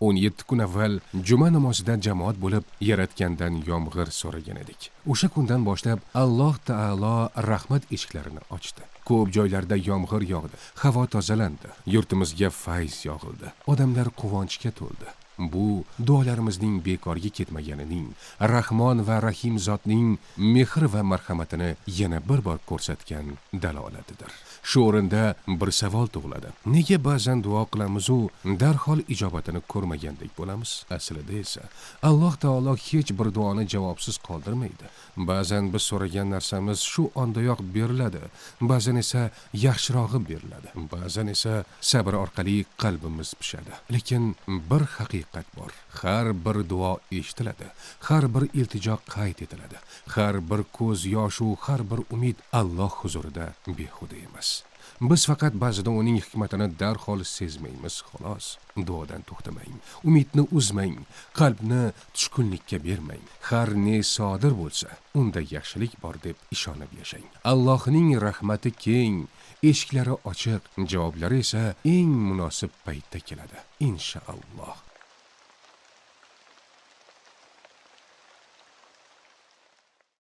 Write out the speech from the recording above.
17 kun avval juma namozida jamoat bo'lib Yaratgandan yomg'ir so'ragan edik. O'sha kundan boshlab Alloh taolo rahmat eshiklarini ochdi. Ko'p joylarda yomg'ir yog'di, havo tozalandi, yurtimizga fayz yog'ildi. Odamlar quvonchga to'ldi. Bu duolarimizning bekorga ketmaganining, Rahmon va Rahim zotning mehr va marhamatini yana bir bor ko'rsatgan dalolatidir. Shu o'rinda bir savol tug'iladi. Nega ba'zan duo qilamiz-u darhol ijobatini ko'rmagandek bo'lamiz? Aslida esa Alloh taolo hech bir duoni javobsiz qoldirmaydi. Ba'zan biz so'ragan narsamiz shu ondayoq beriladi, ba'zan esa yaxshirog'i beriladi, ba'zan esa sabr orqali qalbimiz pishadi. Lekin bir haqiqat bor. Har bir duo eshitiladi, har bir iltijo qayd etiladi, har bir ko'z yoshu har bir umid Alloh huzurida behuda emas. Biz faqat ba'zida uning hikmatini darhol sezmaymiz, xolos. Duodan to'xtamang, umidni uzmang, qalbni tushkunlikka bermang. Har ne sodir bo'lsa, unda yaxshilik bor deb ishonib yashang. Allohning rahmati keng, eshiklari ochiq, javoblari esa eng munosib paytda keladi. Inshaalloh.